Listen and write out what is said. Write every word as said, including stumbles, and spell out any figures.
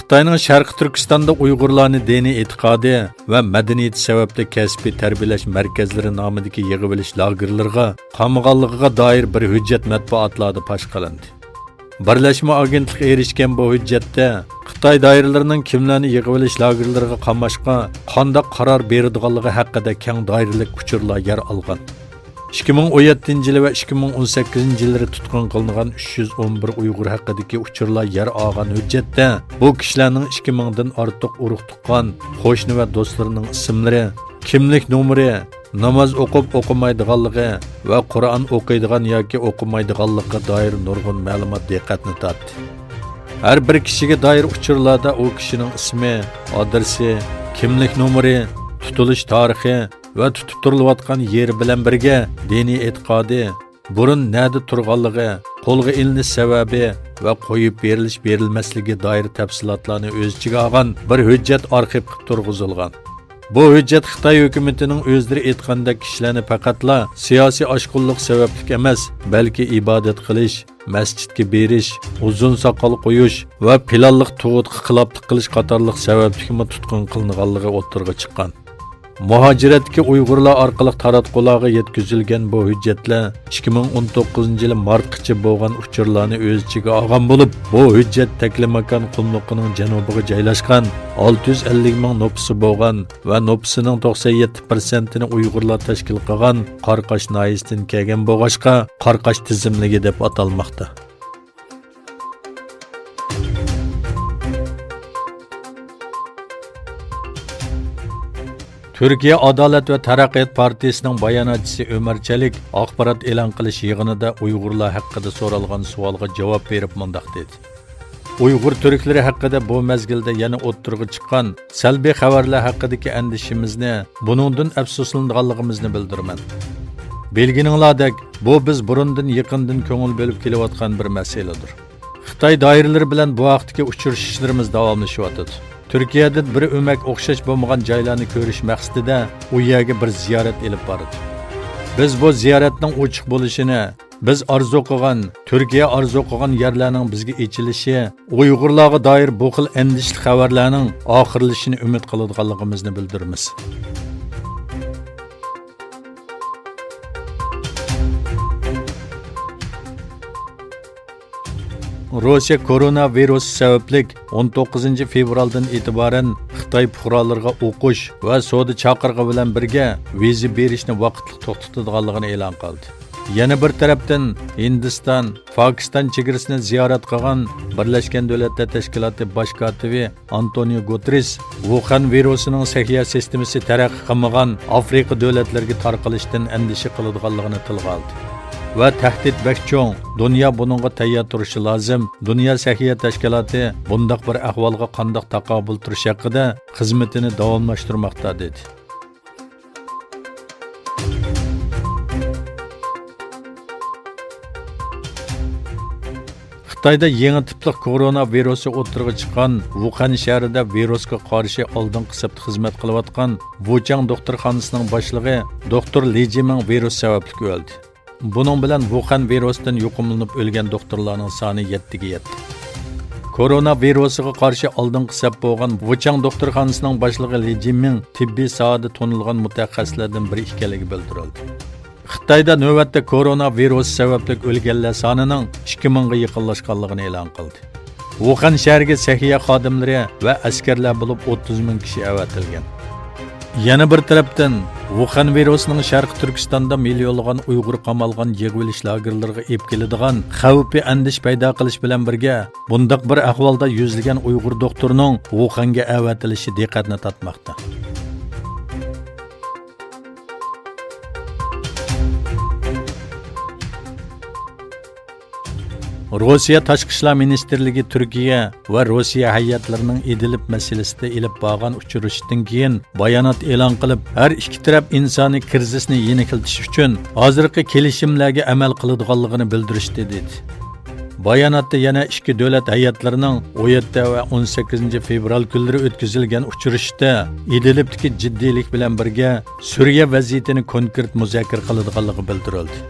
خىتاينىڭ شەرقىي تۈركىستاندا ئۇيغۇرلارنى دىنىي ئېتىقادى ۋە مەدەنىيىتى سەۋەبلىك كەسپىي تەربىيەلەش مەركەزلىرى نامىدىكى يىغىۋېلىش لاگېرلىرىغا قامىغانلىقىغا دائىر بىر ھۆججەت مەتبۇئاتلاردا پاش قىلىندى. بىرلەشمە ئاگېنتلىقى ئېرىشكەن بۇ ھۆججەتتە خىتاي دائىرىلىرىنىڭ كىملەرنى يىغىۋېلىش لاگېرلىرىغا قاماشقا قانداق قارار بېرىدىغانلىقى ھەققىدە كەڭ دائىرىلىك ئۇچۇرلار يەر ئالغان. ئىككى مىڭ ئون يەتتىنچى يىلى ۋە ئىككى مىڭ ئون سەككىزىنچى يىللىرى تۇتقۇن قىلىنغان ئۈچ يۈز ئون بىر ئۇيغۇر ھەققىدىكى ئۇچۇرلار يەر ئالغان ھۆججەتتە بۇ كىشىلەرنىڭ ئىككى مىڭدىن ئارتۇق ئۇرۇق تۇغقان، قوشنا ۋە دوستلىرىنىڭ ئىسىملىرى، كىملىك نومۇرى، ناماز ئوقۇپ ئوقۇمايدىغانلىقى ۋە قۇرئان ئوقۇيدىغان ياكى ئوقۇمايدىغانلىقىغا دائىر نۇرغۇن مەلۇمات دىققەتنى تارتتى. ھەر بىر كىشىگە دائىر ئۇچۇرلاردا ئۇ كىشىنىڭ ئىسمى، ئادرېسى، كىملىك نومۇرى، تۇتۇلۇش تارىخى ۋە تۇتۇپ تۇرۇلۇۋاتقان يېرى بىلەن بىرگە دىنىي ئېتىقادى، بۇرۇن نەدە تۇرغانلىقى، قولغا ئېلىنىش سەۋەبى ۋە قويۇپ بېرىلىش بېرىلمەسلىكىگە دائىر تەپسىلاتلارنى ئۆز ئىچىگە ئالغان بىر ھۆججەت ئارخىپ قىلىپ تۇرغۇزۇلغان. بۇ ھۆججەت خىتاي ھۆكۈمىتىنىڭ ئۆزلىرى ئېيتقاندەك كىشىلەرنى پەقەتلا سىياسىي ئاشقۇنلۇق سەۋەبلىك ئەمەس، بەلكى ئىبادەت قىلىش، مەسچىتكە بېرىش، ئۇزۇن ساقال قويۇش ۋە پىلانلىق تۇغۇتقا خىلاپلىق قىلىش قاتارلىق سەۋەبلىكمۇ تۇتقۇن قىلىنغانلىقى ئوتتۇرىغا چىققان. مۇھاجىرەتتىكى ئۇيغۇرلار ئارقىلىق تاراتقۇلارغا يەتكۈزۈلگەن بۇ ھۆججەتلەر ئىككى مىڭ ئون توققۇزىنچى يىلى مارتقىچە بولغان ئۇچۇرلارنى ئۆز ئىچىگە ئالغان بولۇپ، بۇ ھۆججەت تەكلىماكان قۇملۇقىنىڭ جەنۇبىغا جايلاشقان، ئالتە يۈز ئەللىك مىڭ نوپۇسى بولغان ۋە نوپۇسىنىڭ توقسان يەتتە پىرسەنتىنى ئۇيغۇرلار تەشكىل قىلغان قاراقاش ناھىيەسىدىن كەلگەن بولغاچقا، قاراقاش تىزىملىكى دەپ ئاتالماقتا. تۈركىيە ئادالەت ۋە تەرەققىيات پارتىيىسىنىڭ باياناتچىسى ئۆمەر چەلىك ئاخبارات ئېلان قىلىش يىغىنىدا ئۇيغۇرلار ھەققىدە سورالغان سوئالغا جاۋاب بېرىپ مۇنداق دېدى: ئۇيغۇر تۈركلىرى ھەققىدە بۇ مەزگىلدە يەنە ئوتتۇرىغا چىققان سەلبىي خەۋەرلەر ھەققىدىكى ئەندىشىمىزنى، بۇنىڭدىن ئەپسۇسلىنىدىغانلىقىمىزنى بىلدۈرىمەن. بىلگىنىڭلاردەك، بۇ بىز بۇرۇندىن يېقىندىن كۆڭۈل بۆلۈپ كېلىۋاتقان بىر مەسىلىدۇر. خىتاي دائىرىلىرى بىلەن بۇ ھەقتىكى ئۇچرىشىشلىرىمىز داۋاملىشىۋاتىدۇ. تۈركىيەدىن بىر ئۆمەك ئوخشاش بولمىغان جايلارنى كۆرۈش مەقسىتىدە ئۇ يەرگە بىر زىيارەت ئېلىپ باردۇق. بىز بۇ زىيارەتنىڭ ئوچۇق بولۇشىنى، بىز ئارزۇ قىلغان، تۈركىيە ئارزۇ قىلغان يەرلەرنىڭ بىزگە ئېچىلىشى، ئۇيغۇرلارغا دائىر بۇ خىل ئەندىشىلىك خەۋەرلەرنىڭ ئاخىرلىشىشىنى ئۈمىد قىلىدىغانلىقىمىزنى بىلدۈرىمىز. روسىيە كورونا ۋىرۇسى سەۋەبلىك ئون توققۇزىنچى فېۋرالدىن ئېتىبارەن خىتاي پۇقرالىرىغا ئوقۇش ۋە سودا چاقىرىقى بىلەن بىرگە ۋىزا بېرىشنى ۋاقىتلىق توختىتىدىغانلىقىنى ئېلان قىلدى. يەنە بىر تەرەپتىن، ھىندىستان، پاكىستان چېگرىسىنى زىيارەت قىلغان بىرلەشكەن دۆلەتلەر تەشكىلاتى باش كاتىپى ئانتونىيو گۇتېررېس ۋۇخەن ۋىرۇسىنىڭ سەھىيە سىستېمىسى تەرەققىي قىلمىغان ئافرىقا دۆلەتلىرىگە تارقىلىشتىن ئەندىشە قىلىدىغانلىقىنى تىلغا ئالدى ۋە تەھدىت بەك چوڭ، دۇنيا بۇنىڭغا تەييار تۇرۇشى لازىم، دۇنيا سەھىيە تەشكىلاتى بۇنداق بىر ئەھۋالغا قانداق تاقابىل تۇرۇش ھەققىدە خىزمىتىنى داۋاملاشتۇرماقتا، دېدى. خىتايدا يېڭى تىپلىق كورونا ۋىرۇسى ئوتتۇرىغا چىققان ۋۇخەن شەھىرىدە ۋىرۇسقا قارشى ئالدىنقى سەپتە خىزمەت قىلىۋاتقان ۋۇچاڭ دوختۇرخانىسىنىڭ باشلىقى دوختۇر لى جىمىڭ ۋىرۇس سەۋەبلىك ئۆلدى. بۇنىڭ بىلەن ۋۇخەن ۋىرۇستىن يۇقۇملىنىپ ئۆلگەن دوختۇرلارنىڭ سانى يەتتىگە يەتتى. كورونا ۋىرۇسىغا قارشى ئالدىنقى سەپ بولغان ۋۇچاڭ دوختۇرخانىسىنىڭ باشلىقى لى جىمىڭ تېببىي ساھەدە تونۇلغان مۇتەخەسسىسلەردىن بىرى ئىكەنلىكى بىلدۈرۈلدى. خىتايدا نۆۋەتتە كورونا ۋىرۇسى سەۋەبلىك ئۆلگەنلەر سانىنىڭ ئىككى مىڭغا يېقىنلاشقانلىقىنى ئېلان قىلدى. ۋۇخەن شەھىرىگە سەھىيە خادىملىرى ۋە ئەسكەرلەر بولۇپ ئوتتۇز مىڭ كىشى ئەۋەتىلگەن. يەنە بىر تەرەپتىن، ۋۇخەن ۋىرۇسىنىڭ شەرقىي تۈركىستاندا مىليونلىغان ئۇيغۇر قامالغان يىغىۋېلىش لاگېرلىرىغا ئېلىپ كېلىدىغان خەۋپى ئەندىشە پەيدا قىلىش بىلەن بىرگە، بۇنداق بىر ئەھۋالدا يۈزلىگەن ئۇيغۇر دوختۇرىنىڭ ۋۇخەنگە ئەۋەتىلىشى دىققەتنى تارتماقتا. روسىيە تاشقى ئىشلار مىنىستىرلىكى تۈركىيە ۋە روسىيە ھەيئەتلىرىنىڭ ئىدلىب مەسىلىسىدە ئېلىپ بارغان ئۇچرىشىشتىن كېيىن بايانات ئېلان قىلىپ، ھەر ئىككى تەرەپ ئىنسانىي كىرىزىسنى يېنىكلىتىش ئۈچۈن ھازىرقى كېلىشىملەرگە ئەمەل قىلىدىغانلىقىنى بىلدۈرۈشتى، دېدى. باياناتتا يەنە ئىككى دۆلەت ھەيئەتلىرىنىڭ ئون يەتتە ۋە ئون سەككىزىنچى فېۋرال كۈنلىرى ئۆتكۈزۈلگەن ئۇچرىشىشتا ئىدلىبتىكى جىددىيلىك بىلەن بىرگە سۈرىيە ۋەزىيىتىنى كونكرېت مۇزاكىرە قىلىدىغانلىقى بىلدۈرۈلدى.